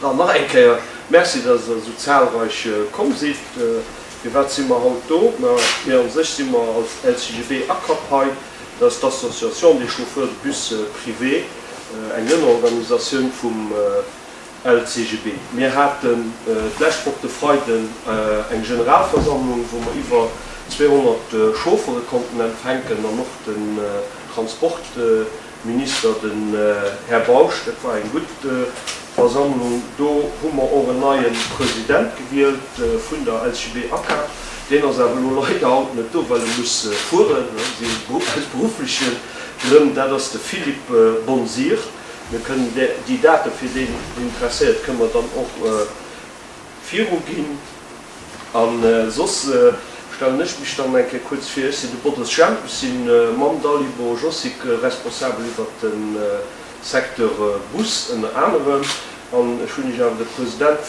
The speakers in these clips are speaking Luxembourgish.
Dann nach eng Kéier Merci, dass Der esou zahlreich komm sidd. Firwat si mer haut do? Ma mir an sech si mer als LCGB ACAP hei. Dat ass d'Association des chauffeurs de bus privés, eng Ënnerorganisatioun vum LCGB. Mir haten d'lescht Woch de Freiden eng Generalversammlung, wou mer iwwer 200 Chauffere konnten empfänken an och den Transportminister, den Här Bausch. Dat war eng gutt Versammlung. Do hu mer och en neie President gewielt vun der LCGB ACAP. Deen ass awer elo leider haut net do, well e muss fueren, aus beruffleche Grënn. Dat ass de Philippe Bonsier. Mir kënnen déi Date fir deen, deen interesséiert, kënne mer dann och viruginn. A soss stellen ech mech dann eng Kéier kuerz vir. Ech sinn de Boddes Jemp, ech si mam Dalibor Josic responsabel iwwert de Secteur Bus ënner anerem. An ech hunn Iech awer de President,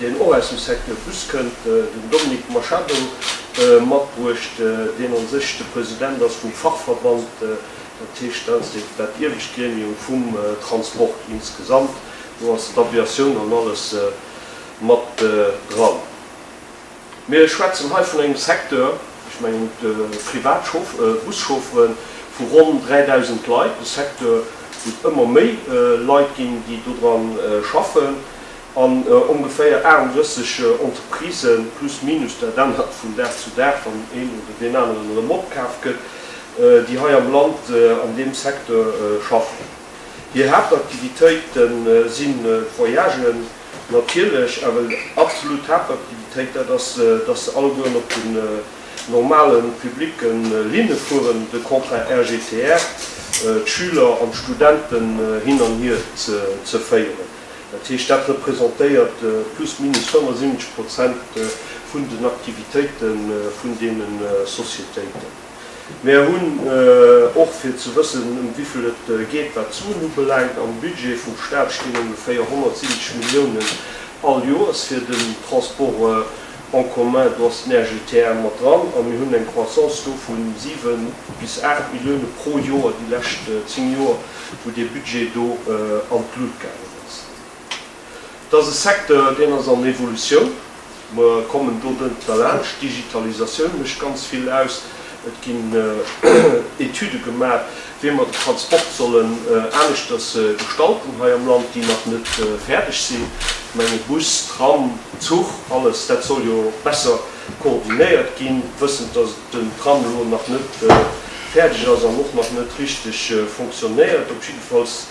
deen och aus dem Secteur Bus kënnt, den Dominique Machado, matbruecht, deen a sech de President ass vum Fachverband, dat heescht, dat ass dat iewescht Gremium vum Transport insgesamt, do ass d'Aviatioun an alles mat dran. Mir schwätzen hei vun engem Secteur, ech mengen d'privat Buschaufferen, vu ronn 3.000 Leit, e Secteur, wou et ëmmer méi Leit ginn, déi dodran schaffen, an ongeféier 38 Entreprisen, plus minus, dat ännert vun Dag zu Dag, wann een oder deen aneren erëm opkaf gëtt, déi hei am Land an deem Secteur schaffen. Hir Haaptaktivitéite sinn d'Voyagen natierlech, awer absolut Haaptaktivitéit, dat ass, dass se allegueren op den normale publique Linne fueren, de Contrat RGTR, d'Schüler an d'Studenten hin an hier ze féieren. Dat heescht, dat representéiert plus minus 75 Prozent vun den Aktivitéite vun deene Societéiten. Mär hunn och, fir ze wëssen, ëm wivill et geet, wat d'Suen ubelaangt, am Budget vum Stat stinn ongeféier 170 Milliounen all Joers fir den Transport en commun, do ass den RGTR mat dran, a mir hunn eng Croissance do vu 7 bis 8 Millioune pro Joer déi lescht 10 Joer. wou dee Budget do an d'Lut gaangen ass. Et ass e Secteur, deen ass an Evolutioun. Mer kommen do net derlaanscht. D'Digitalisatioun mécht ganz vill aus. Et ginn Etüde gemaach, wéi mer de Transport sollen aneschters gestalten hei am Land, déi nach net fäerdeg sinn. Ech menge Bus, Tram, Zuch, alles dat soll jo besser koordinéiert ginn, wëssend, dass et den Tram elo nach net fäerdeg ass an och nach net richteg fonctionnéiert. Op jiddefalls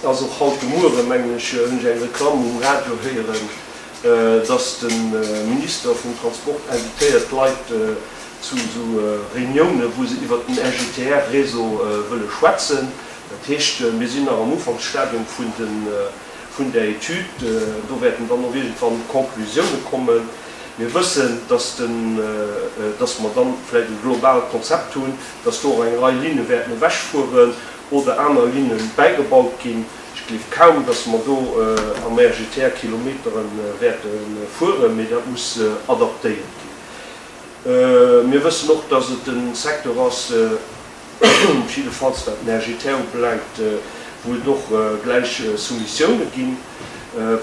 ass och haut de Muere, mengen ech, hunn ech eng Reklamm um Radio héieren, dass de Minister vum Transport invitéiert d'Leit zu esou Reuniounen, wou se iwwert den RGTR-Réseau wëlle schwätzen. Dat heescht, mir sinn nach am Ufanksstadium vun där Etüd. Do wäerten dann och iergendwann Conclusioune kommen. Mir wëssen, dass den, dass mer dann vläicht e globaalt Konzept hunn, dass do och eng Rei Linne wäerten ewechfueren oder aner Linne bäigebaut ginn. Ech gleef kaum, dass mer do am RGTR Kilometere wäerte fueren, mee dat muss adaptéiert ginn. Mir wëssen och, dass et e Secteur ass, jiddefalls wat den RGTR ubelaangt, wou et och gläich Soumissioune ginn.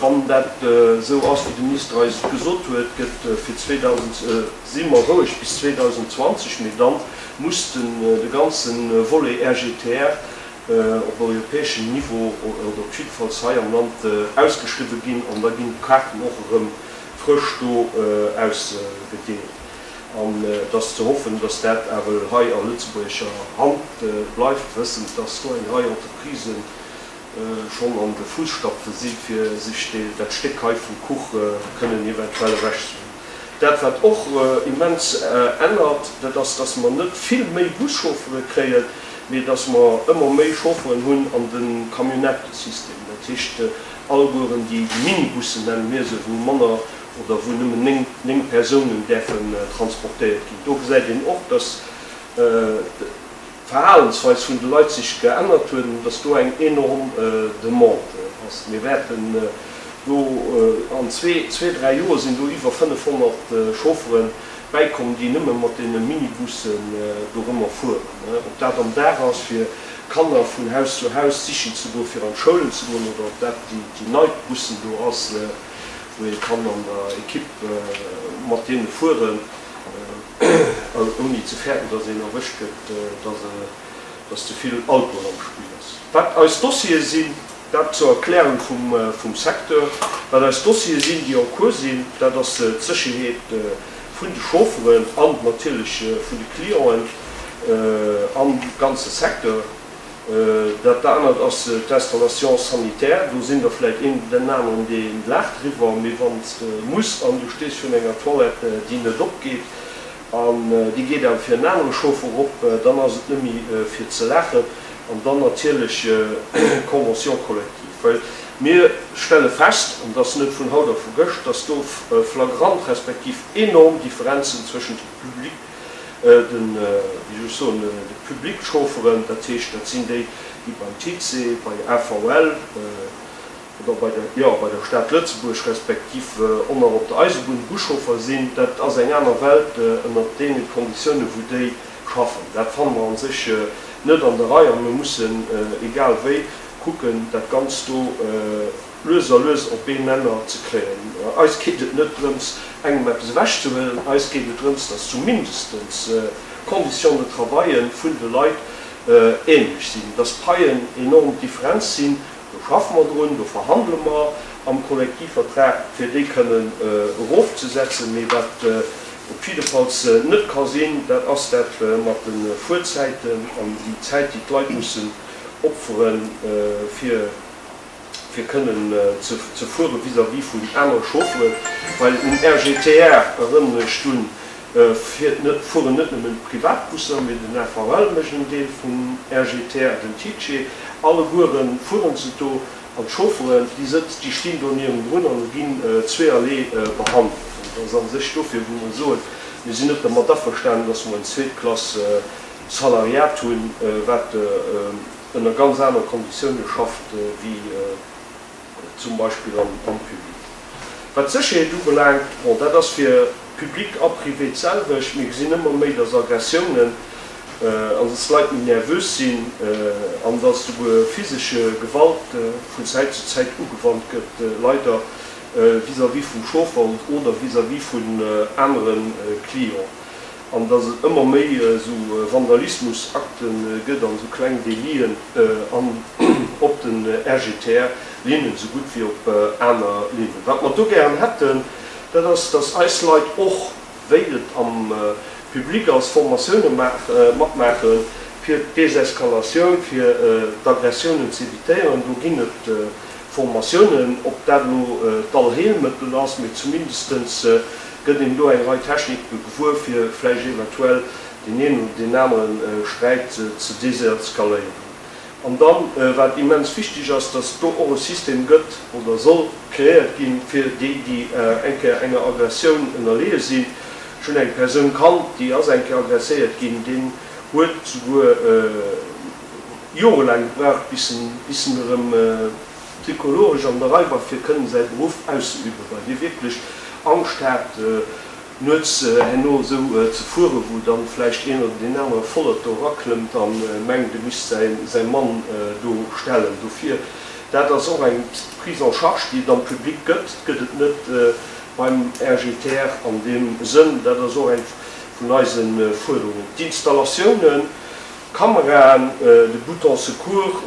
Wann dat esou ass, wéi de Minister eis et gesot huet, gëtt fir 2000, si mer roueg bis 2020, mee da muss de ganze Volet RGTR op europäeschem Niveau oder op jiddefalls hei am Land ausgeschriwwe ginn an da ginn d'Kaarten och erëm frësch do ausgedeelt. An et ass ze hoffen, dass dat awer hei a lëtzebuergescher Hand bleift, wëssend, dass do eng Rei Entreprisen schonn an de Fuusstapfe si fir sech dat Stéck hei vum Kuch kënnen eventuell ewechzehuelen. Dat wat och immens ännert, dat ass, dass mer net vill méi Buschauffere kréien, mee dass mer ëmmer méi Chaufferen hunn an de Camionnettesystem, dat heescht allegueren déi Minibussen, nenne mir se, wou manner oder wou nëmmen 9 Persounen däerfen transportéiert ginn. Do gesäit een och, dass d'Verhalensweis vun de Leit sech geännert huet an dass do eng enorm Demande ass. Mir wäerten do an zwee, dräi Joer sinn do iwwer 500 Chauffere bäikomm, déi nëmme mat deene Minibussen dorëmmer fueren. Ob dat am Dag ass fir. d'Kanner vun Haus zu Haus sichen ze goen, fir an d'Schoulen ze goen, oder ob dat déi nei Bussen do ass, wou ee kann an der Equipe mat deene fueren, ouni ze fäerten, dass een erwëscht gëtt, dass ze vill Alkohol am Spill ass. Wat eis Dossiere sinn, dat zur Erklärung vum Secteur, wat eis Dossiere sinn, déi en cours sinn, dat ass d'Sécherheet vun de Chaufferen an natierlech vun de Clienten am ganze Secteur. Dat anert ass d'Installation sanitaire. Do sinn der vläicht een oder den aneren, dee laacht driwwer, mee wann s de muss an du stees virun enger Toilette, déi net opgeet an déi geet awer fir en anere Chauffer op, dann ass et net méi fir ze laachen. An dann natierlech d'Convention collective, well mir stelle fest, an dat ass net vun haut a vu gëscht, dass do flagrant respektiv enorm Differenzen zwëschent de Public, den, wéi soll ech soen, de Public-Chaufferen, dat heescht, dat sinn déi, déi beim TICE, bei AVL oder bei der, jo, bei der Stad Lëtzebuerg respektiv och nach op der Eisebunn Buschauffer sinn. Dat ass eng aner Welt ënnert deene Konditiounen, wou déi schaffen. Dat fanne mer a sech net an der Rei a mir mussen egal wéi kucken, dat Ganzt do lues a lues op een Nenner ze kréien. Eis geet et net drëms, engem eppes ewechzehuelen, eis geet et drëms, dass zumindestens d'Conditions de travail vun de Leit ähnlech sinn, dass d'Paien enorm differenz sinn. Do schaffe mer drun, do verhandele mer am Kollektivvertrag, fir déi kënnen erofzesetzen. Mee wat op jiddefalls net ka sinn, dat ass dat mat de Fuerzäiten an déi Zäit, déi d'Leit mussen opferen, fir fir kënnen ze fuere vis-à-vis vun anere Chaufferen, well um RGTR, erënneren ech drun, fueren net nëmmen d'Privatbusser, mee den AVL mécht en Deel vum RGTR, den TICE, alleguere fueren se do an d'Chaufferen, déi sëtz, déi stinn do niewendrun an ginn zweeërlee behandelt. An et ass a sech dofir, wou mer soen, mir sinn net dermat averstanen, dass mer en Zweetklass Salariat hunn, wat ënner ganz anere Konditioune schafft wéi zum Beispill am Public. Wat d'Sécherheet ubelaangt, bon, dat ass fir Public a Privé d'selwecht. Mir gesinn ëmmer méi, dass Aggressiounen an dass d'Leit méi nervös sinn an dass souguer physesch Gewalt vun Zäit zu Zäit ugewannt gëtt, leider vis-à-vis vum Chauffer oder vis-à-vis vun anere Clienten. An dass et ëmmer méi esou Vandalismusakte gëtt an esou kleng Déliten an op den RGTR-Linnen esou gutt wéi op aner Linnen. Wat mer do gären hätten, dat ass, dass eis Leit och, wéi et am Public ass, Formatioune matmaache fir d'Deseskalatioun, fir d'Aggressiounen ze evitéieren. Do ginn et Formatiounen, ob dat elo d'Allheelmëttel ass, mee zumindestens gëtt een do eng Rei Technike gewuer, fir vläicht eventuell deen een oder deen anere Sträit ze deseskaléieren. An dann, wat immens wichteg ass, dass et do och e System gëtt oder soll kreéiert ginn, fir déi, déi eng Kéier enger Aggressioun ënnerleeë sinn. Ech hunn eng Persoun kannt, déi ass eng Kéier aggresséiert ginn, deen huet souguer jorelaang gebraucht, bis en, bis en erëm psychologesch an der Rei war, fir kënnen säi Beruff auszeüben, well hie wierklech Angscht hat, nuets herno esou ze fueren, wou dann vläicht een oder deen anere Vollert do eraklëmmt a mengt, e misst säi, säi Mann do stellen. Dofir, dat ass och eng Prise en charge, déi et am Public gëtt, gëtt et net beim RGTR an deem Sënn. Dat ass och eng vun eise Fuerderungen. D'Installatiounen. D'Kameraen, de Bouton Secours,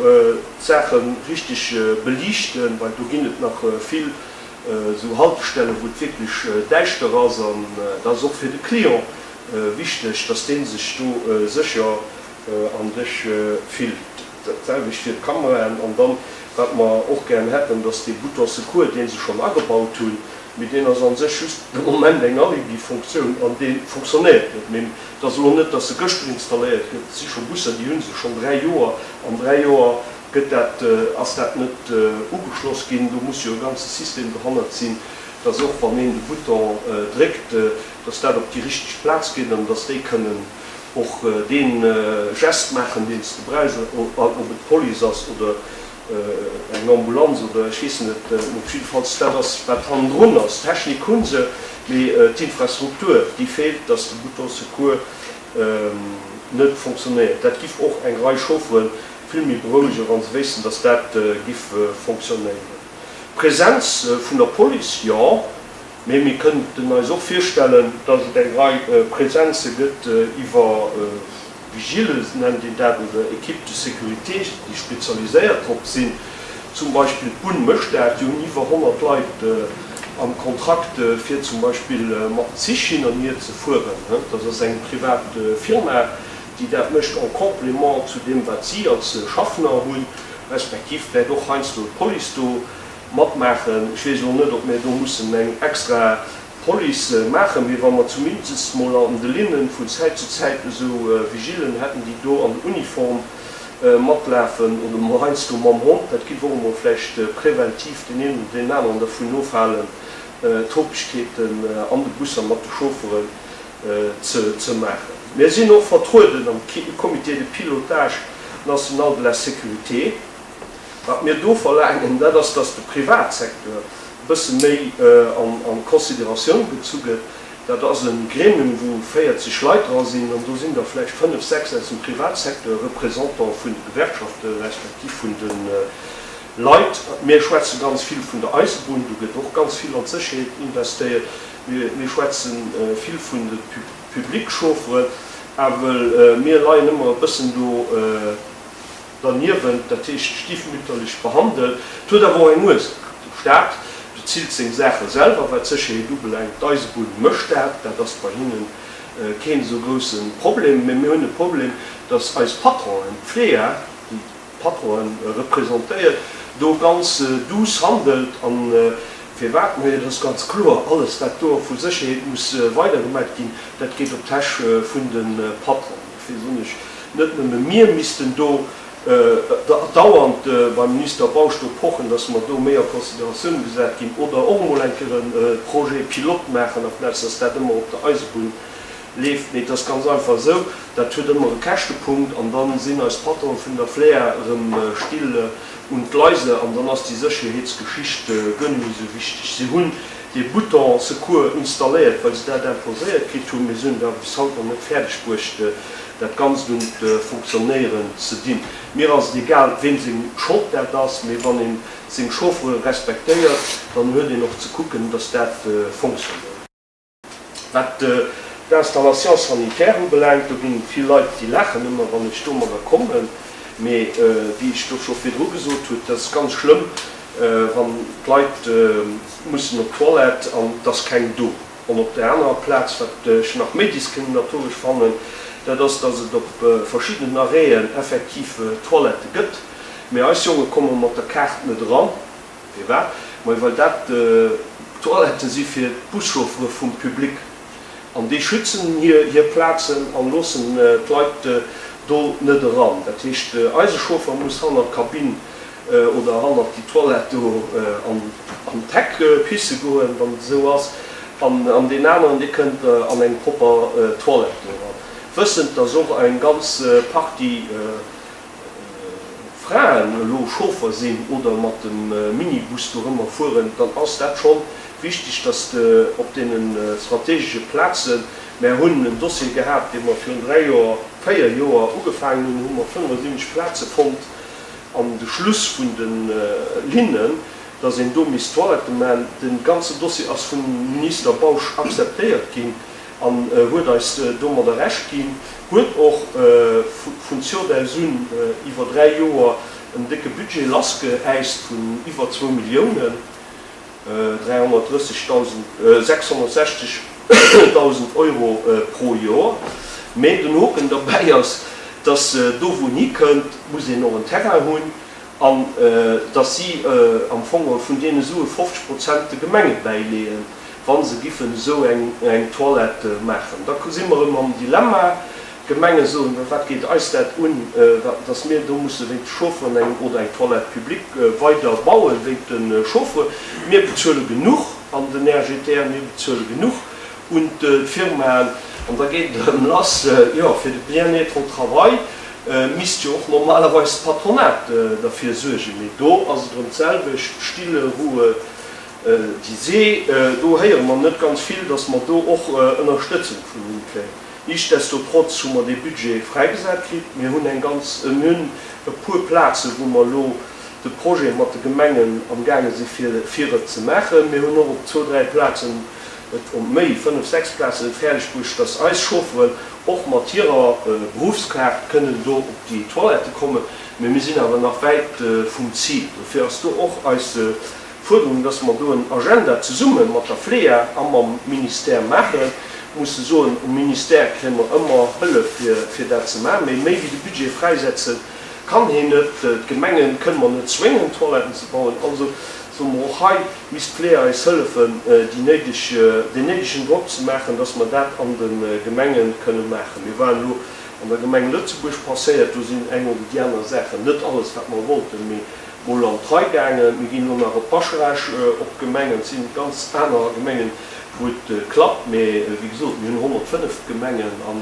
d'Saache richteg beliichten, well do ginn et nach vill esou Haltestellen, wou et wierklech däischter ass. An dat ass och fir de Client wichteg, dass dee sech do sécher an sech fillt. Dat selwecht fir d'Kameraen. An dann, wat mer och gären hätten, dass dee Bouton Secours, dee se schonn agebaut hunn, mee deen ass a sech just de Moment eng Alibi-Funktioun an dee fonctionnéiert net méi. Et ass elo net, dass se gëschter installéiert gëtt. Et si scho Busser, déi hu se schonn 3 Joer. An 3 Joer gëtt dat, ass dat net ugeschloss ginn. Do muss jo e ganze System dohannert sinn, dass och wann een de Bouton dréckt, dass dat op déi richteg Plaz geet an dass déi kënnen och dee Gest maachen, deen s de brauchs, ob et d'Police ass oder eng Ambulanz oder ech weess net, op jiddefalls dat ass wat hannendrun ass. D'Technik hu se, mee d'Infrastruktur déi feelt, dass de Bouton Secours net fonctionnéiert. Dat giff och eng Rei Chaufferen vill méi berouegen, wa se wéissten, dass dat giff fonctionnéieren. D'Präsenz vun der Police, jo, mee mir kënnten eis och virstellen, dass et eng Rei Präsenze gëtt iwwer Vigile nennt een dat, oder Équipes de sécurité, déi spezialiséiert drop sinn. Zum Beispill d'Bunn mécht dat, déi hunn iwwer 100 Leit am Kontrakt, fir zum Beispill mat Zich hin an hier ze fueren. Dat ass eng privat Firma, déi dat mécht en complément zu deem, wat si als Schaffner hunn, respektiv wäert och heiansdo d'Police do matmaachen. Ech weess elo net, ob mir do mussen eng extra Police maachen, mee wa mer zumindest mol an de Linnen vun Zäit zu Zäit esou Vigilen hätten, déi do an der Uniform matlafen oder mol heiansdo mam Hond, dat giff och emol vläicht präventiv deen een oder deen aneren dervun ofhalen, Topegkeeten an de Busser mat de Chaufferen ze maachen. Mir sinn och vertrueden am Comité de pilotage national de la sécurité. Wat mir do verlaangen, dat ass, dass de Privatsecteur e bësse méi an d'Consideratioun gezu gëtt. Dat ass e Gremium, wou 40 Leit dra sinn, an do sinn der vläicht fënnef, sechs aus dem Privatsecteur, Représentant vun de Gewerkschafte respektiv vun de Leit. Mir schwätze ganz vill vun der Eisebunn, do gëtt och ganz vill an d'Sécherheet investéiert. Mir schwätze vill vun de Public-Chaufferen, awer mir leien ëmmer e bëssen do derniewent, dat heescht stiefmütterlech behandelt. Et huet awer och eng Ursaach, De Staat bezilt seng Saache selwer, wat d'Sécherheet ubelaangt. D'Eisebunn mécht dat, dat ass bei hinne keen esou grousse Problem. Mä mir hunn e Problem, datt eis Patronen, d'FLEA, déi d'Patronen representéiert, do ganz douce handelt. A firwat? Majo, dat ass ganz kloer, alles wat do vu Sécherheet muss weidergemaach ginn, dat geet op d'Täsch vun de Patronen. Dofir soen ech, net nëmme mir missten do dauernd beim Minister Bausch do pochen, dass mer do méi a Consideratioun gesat ginn oder och emol eng Kéier e Projet pilote maachen, amplaz dass dat ëmmer op der Eisebunn leeft. Mee et ass ganz einfach esou, dat huet ëmmer e Käschtepunkt an da sinn eis Patronen vun der Flair erëm still un d'Gleise an dann ass déi Sécherheetsgeschicht guer net méi esou wichteg. Si hunn dee Bouton secours installéiert, well se dat imposéiert kritt hunn, mee se hunn et awer bis haut nach net fäerdeg bruecht, dat Ganzt un d'Fonctionnéieren ze dinn. Mir ass et egal, weem seng Schold dat ass, mee wann ee seng Chauffere respektéiert, dann huet een och ze kucken, dass dat fonctionnéiert. Wat d'Installation sanitaire ubelaangt, do ginn et vill Leit, déi laachen ëmmer, wann ech domadder kommen, mee wéi ech do scho virdru gesot hunn, dat ass ganz schlëmm, wann d'Leit mussen op d'Toilette an et ass keng do. An op där anerer Plaz, wat ech nach méi diskriminatoresch fannen, dat ass, dass et op verschiddenen Arrêten effektiv Toilettë gëtt, mee eis Jonge komme mat der Kaart net eran. Firwat? Majo, well dat Toilettë si fir d'Buschauffere vum Public. An déi schützen hir Plazen an loossen d'Leit do net eran. Dat heescht, eise Chauffer muss hannert d'Kabinn oder hannert déi Toilette do an d'Heck pisse goen, wann et esou ass. An deen aneren, dee kënnt an eng propper Toilette do eran. Wëssend, dass och eng ganz Partie Fraen elo Chauffer sinn oder mat dem Minibus dorëmmer fueren, dann ass dat schonn wichteg, dass de op deene strategesche Plazen, mär hunn en Dossier gehat, dee mer virun 3 Joer, 4 Joer ugefaangen hunn, hu mer 75 Plaze fonnt an de Schluss vun de Linnen, dass een do misst Toilettë maachen. De ganzen Dossier ass vum Minister Bausch akzeptéiert ginn. An huet eis domadder Recht ginn, huet och vun Ziot aus un iwwer 3 Joer en décke Budget lassgeäist vun iwwer zwou Milliounen, 330.000, 660.000 Euro pro Joer. Mä den Hoken derbäi ass, dass do wou en hikënnt, muss een och en Terrain hunn an dass si am Fong geholl vun deene Sue 50 Prozent de Gemenge bäileeën. Wa se giffen esou eng Toilette maachen, da si mer erëm am Dilemma. D'Gemenge soen, Wat geet eis dat un, datt mir do musse wéint de Chaufferen eng oder eng Toilette publique weider bauen, wéint de Chaufferen. Mir bezuele genuch an den RGTR, mir bezuele genuch un d'Firmaen. An da geet et erëm lass, jo, fir de Bien-être au travail misst jo och normalerweis d'Patronat derfir suergen. Mee do ass et erëm d'selwecht, Stille, Ruhe, Déi See, do héiere mer net ganz vill, dass mer do och Ënnerstëtzung vun hinne kréien. Nichtsdestotrotz hu mer dee Budget fräigesat kritt. Mir hunn eng ganz, mir hunn e puer Plazen, wou mer elo de Projet mat de Gemengen amgaange si fir, fir et ze maachen. Mir hunn och op zwou, dräi Plazen et, op méi, fënnef, sechs Plazen et fäerdeg bruecht, dass eis Chaufferen och mat hirer Beruffskaart kënnen do op déi Toilette kommen. Mee mir sinn awer nach wäit vum Zil. Dofir ass do och eis Fuerderung, dass mer do en Agenda zesumme mat der FLEA a mam Ministère maachen. Musse soen, um Ministère kréie mer ëmmer Hëllef fir dat ze maachen, mee méi wéi de Budget fräisetze kann heen net. D'Gemenge kënne mer net zwéngen, Toiletten ze bauen. Also soe mer, och hei misst d'FLEA eis hëllefen, déi néideg, deen néidegen Drock ze maachen, dass mer dat an de Gemenge kënne maachen. Mir waren elo an der Gemeng Lëtzebuerg passéiert, do sinn eng oder déi aner Saachen, net alles wat mer wollten, mee mol an d'Rei gaangen. Mir ginn elo nach op Bascharage op d'Gemengen. Et sinn ganz aner Gemengen, wou et klappt, mee wéi gesot, mir hunn 105 Gemengen an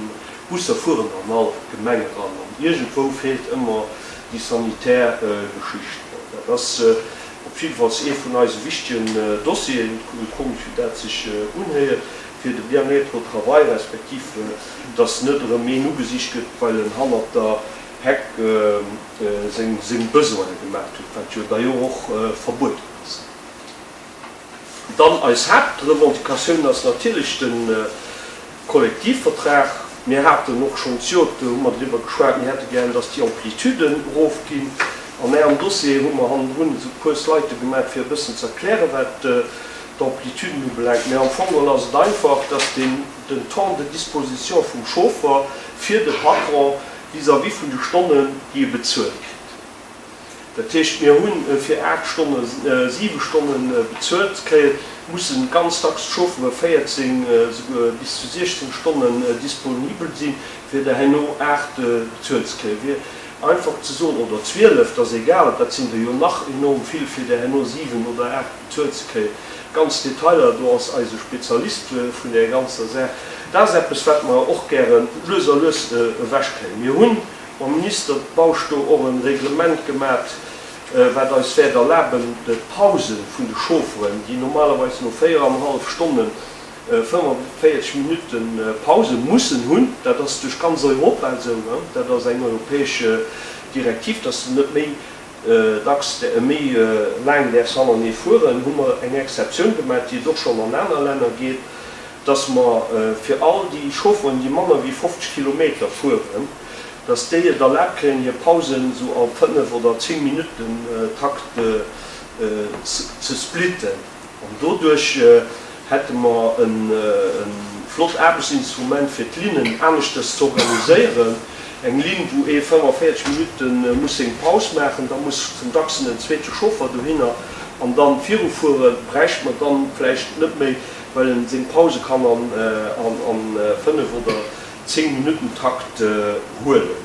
d'Busser fueren an all Gemeng eran an iergendwou feelt ëmmer déi sanitär Geschicht. Bon, dat ass op jiddefalls ee vun eise wichtegen Dossieren, komesch wéi dat sech unhéiert, fir de Bien-être au travail, respektiv dass net erëm een ugesicht gëtt, well en hannert der Heck seng Besoine gemaat huet, wat jo d'ailleurs och verbueden ass. Dann eis Haaptrevendicatioun ass natierlech de Kollektivvertrag. Mir haten och schonn d'Jot, hu mer driwwer geschwat, mir hätte gären, dass déi Amplituden erofginn. An Ärem Dossier hu mer hannendrun esou e puer Sliden gemaach, fir e bëssen ze erklären, wat d'Amplituden ubelaangt. Mä am Fong geholl ass et einfach, dass den Temps de disposition vum Chauffer fir de Patron vis-à-vis vun de Stonnen, déi e bezuelt kritt. Dat heescht, mir hu fir 8 Stonne 7 Stonne bezuelt kréien, mussen ganz dacks d'Chauffere 14, esouguer bis zu 16 Stonnen disponibel sinn, fir der herno 8 bezuelt ze kréien. Fir einfach ze soen, oder 12, dat ass egal, dat sinn der jo nach enorm vill, fir der herno 7 oder 8 bezuelt ze kréien. Ganz Detailer, do ass eise Spezialist vun där ganzer Saach. Dat ass eppes, wat mer och gäre lues a lues ewechkréien. Mir hunn mam Minister Bausch do och e Reglement gemat, wat eis wäert erlaben, d'Pause vun de Chaufferen, déi normalerweis no véieranhallef Stonne 45 Minutte Pause mussen hunn, dat ass duerch ganz Europa esou, dat ass eng europäesch Direktiv, dass de net méi dacks méi laang däerfs hannerenee fueren, hu mer eng Exceptioun gemaach, déi et och schonn an aner Länner gétt, dass mer fir all déi Chaufferen, déi manner wéi 50 Kilometer fueren, dass déi et erlaabt kréien, hir Pausen esou a 5 oder 10 Minutten Takt ze splitten. An doduerch hätte mer e flott Aarbechtsinstrument fir d'Linnen aneschters z'organiséieren. Eng Linn, wou ee 45 Minutte muss seng Paus maachen, da muss zum dachsen en zweete Chauffer dohinner an dann virufueren, bräicht mer dann vläicht net méi, well en seng Pause kann an 5 oder 10 Minutten Takt huelen.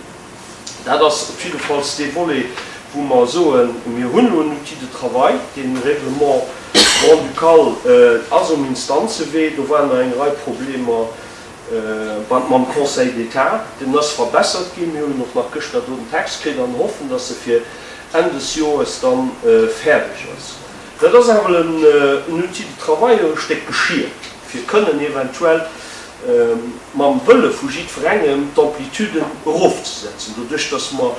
Dat ass op jiddefalls dee Volet, wou mer soen, mir hunn elo en Outil de travail, dee Règlement grand-ducal ass um Instanzewee. Do waren nach eng Rei Problemer mam Conseil d'État. Deen ass verbessert ginn. Mir hunn och nach gëschter do den Text kritt an hoffen, dass e fir Enn des Joers da fäerdeg ass. Dat ass awer en Outil de travail, e Stéck Geschir, fir kënnen eventuell mam Wëlle vu jiddwerengem d'Amplituden erofzesetzen, doduerch datt mer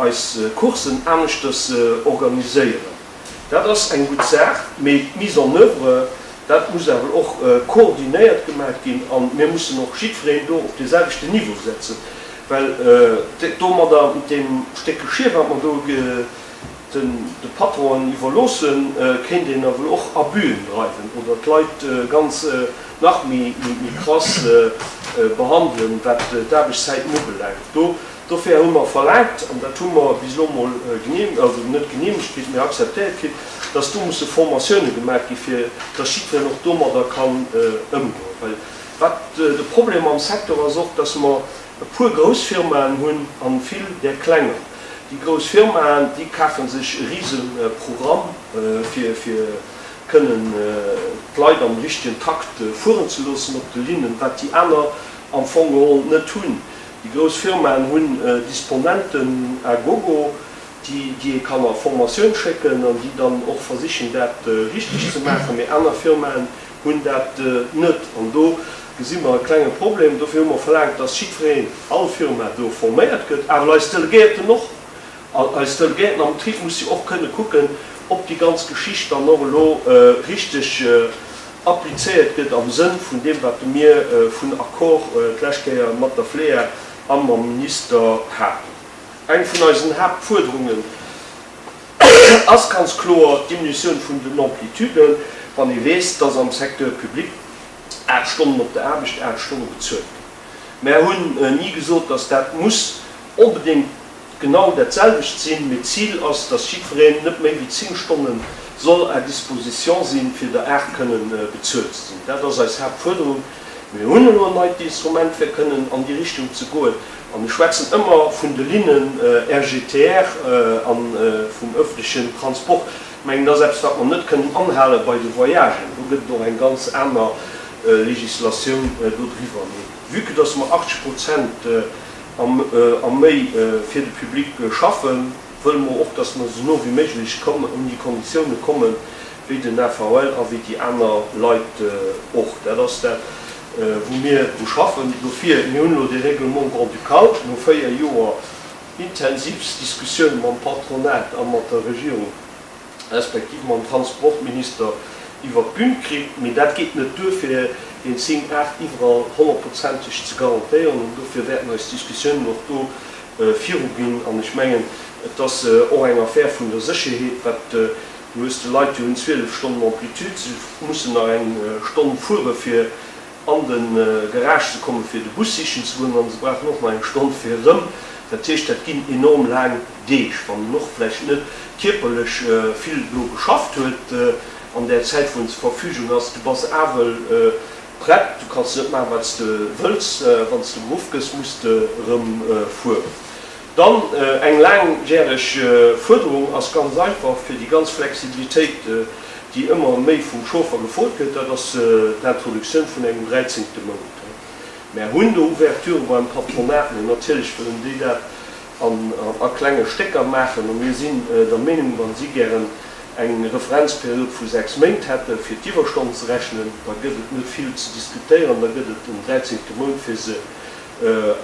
eis Coursen aneschters organiséieren. Dat ass eng gutt Saach, mee d'Mise en oeuvre, dat muss awer och koordinéiert gemaach ginn a mir mussen och jiddwereen do op dee selwechten Niveau setzen, well domadder, mat deem Stéck Geschir, wat mer do de Patronen iwwerloossen, kéint een ewell och Abüen dreiwen oder d'Leit ganz nach méi krass behandelen, wat d'Aarbechtszäiten ubelaangt. Dofir hu mer verlaangt, an dat hu mer bis elo mol genehm, also net geneemegt kritt, mee akzeptéiert kritt, dass do musse Formatioune gemaach gi fir dass jiddwereen och domadder kann ëmgoen. Well wat de Problem am Secteur ass och, dass mer e puer grouss Firmaen hunn an vill där klenger. Déi grouss Firmaen, déi kafe sech e rise Programm, fir kënnen d'Leit am richtegen Takt fueren ze loossen op de Linnen, wat déi aner am Fong geholl net hunn. Déi grouss Firmaen hunn Disponenten à gogo, déi ee kann a Formatioun schécken an déi dann och versichen, dat richteg ze maachen, mee aner Firmaen hunn dat net. An do. gesi mer e klenge Problem. Dofir hu mer verlaangt, dass jiddwereen, all Firma do forméiert gëtt, awer eis Delegéierten och. An eis Delegéierten am Betrib musse jo och kënne kucken, ob déi ganz Geschicht dann och elo richteg applizéiert gëtt am Sënn vun deem, wat mir vun Accord d'lescht Kéier mat der FLEA a mam Minister haten. Eng vun eisen Haaptfuerderungen ass ganz kloer d'Diminutioun vun den Amplituden, wann ee weess, dass am Secteur public 8 Stonnen op der Aarbecht 8 Stonne bezuelt ginn. Mär hunn ni gesot, dass dat muss onbedéngt genau dat selwecht sinn, mee d'Zil ass, dass jiddwereen net méi wéi 10 Stonne soll à disposition sinn, fir der 8 kënnen bezuelt ze sinn. Dat ass eis Haaptfuerderung. Mir hunn elo en neit Instrument, fir kënnen an déi Richtung ze goen. An ech schwätzen ëmmer vun de Linnen RGTR a vum öffentlechen Transport. Ech mengen, dat ass eppes, wat mer net kënnen anhale bei de Voyagen. Do gëtt et och eng ganz aner Législatioun dodriwwer. Mee vue que dass mer 80 Prozent a méi fir de Public schaffen, wëlle mer och, dass mer esou no wéi méiglech un déi Konditioune kommen, wéi den AVL a wéi déi aner Leit och. Dat ass dat, wou mir dru schaffen. Dofir, mir hunn elo dee Règlement grand-ducal no 4 Joer intensivst Diskussioune mam Patronat a mat der Regierung, respektiv mam Transportminister iwwert d'Bün kritt. Mee dat geet net duer, fir deen 10, 8 iwwerall honnertprozenteg ze garantéieren. An dofir wäerten eis Diskussiounen och do viruginn. An ech mengen, et ass och eng Affär vun der Sécherheet, wat du hues de Leit, déi hunn 12 Stonnen Amplitude, se mussen nach eng Stonn fuere fir an de Garage ze kommen, fir de Bus sichen ze goen, an se brauchen och nach eng Stonn fir erëm. Dat heescht, dat ginn enorm laang Deeg, wann en och vläicht net kierperlech vill do geschafft huet an där Zäit, wou en zur Verfügung ass. Du bass awel prett, du kanns net maachen, wat s de wëlls. Wann s de geruff gëss, muss de erëm fueren. Dann eng laangjäreg Fuerderung ass ganz einfach, fir déi ganz Flexibilitéit, déi ëmmer méi vum Chauffer gefrot gëtt, dat ass d'Introduktioun vun engem dräizéngte Mount. Mär hunn do Ouverture beim Patronat, mee natierlech wëllen déi dat a klenge Stécker maachen. A mir sinn der Meenung, wa si gären eng Referenzperiod vu 6 Méint hätte fir d'Iwwerstonnen ze rechnen, da gëtt et net vill ze diskutéieren, da gëtt et en dräizéngte Mount fir se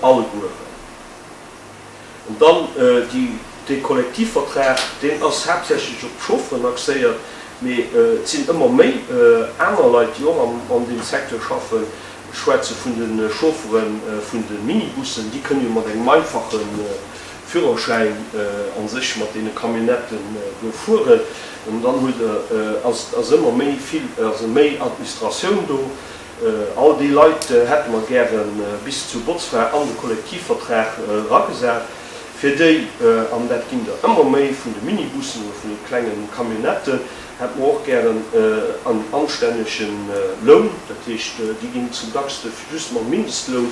allegueren. An dann dee Kollektivvertrag, deen ass haaptsächlech op d'Chaufferen axéiert, mee et sinn ëmmer méi aner Leit, déi och an deem Secteur schaffen. Ech schwätze vun de Chauffere vun de Minibussen, déi kënne jo mat engem einfache Führerschäin a sech mat deene Camionnetten do fueren. An dann hutt Der, ass ëmmer méi vill, also méi Administratioun do. All déi Leit hätte mer gäre bis zu Botzfra an de Kollektivvertrag eragesat, fir déi, an dat ginn der ëmmer méi vun de Minibussen oder vun de klenge Camionnetten, hätte mer och gären en anstännege Loun. Dat heescht, déi ginn zum dackste just mam Mindestloun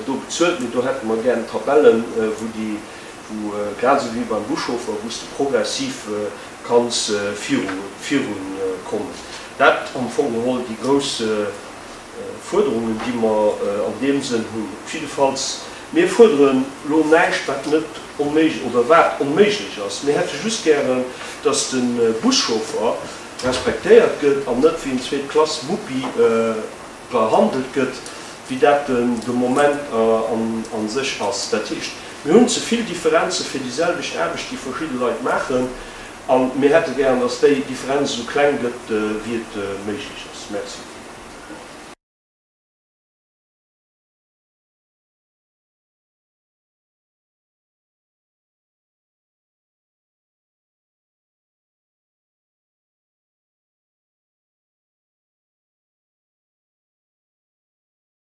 do bezuelt, mee do hätte mer gären Tabellen, wou déi, wou grad esou wéi beim Buschauffer, wou s de progressiv kanns virunkommen. Dat am Fong geholl déi grouss Fuerderungen, déi mer an deem Sënn hunn. Op jiddefalls, mir fuerderen elo näischt, wat net onméiglech oder wat onméiglech ass. Mir hätte just gären, dass de Buschauffer respektéiert gëtt an net wéi en Zweet-Klass-Muppi behandelt gëtt, wéi dat de Moment a sech ass. Dat heescht, mir hunn ze vill Differenze fir déi selwecht Aarbecht, déi verschidde Leit maachen. A mir hätte gären, dass déi Differenz esou kleng gëtt, wéi et méiglech ass. Merci.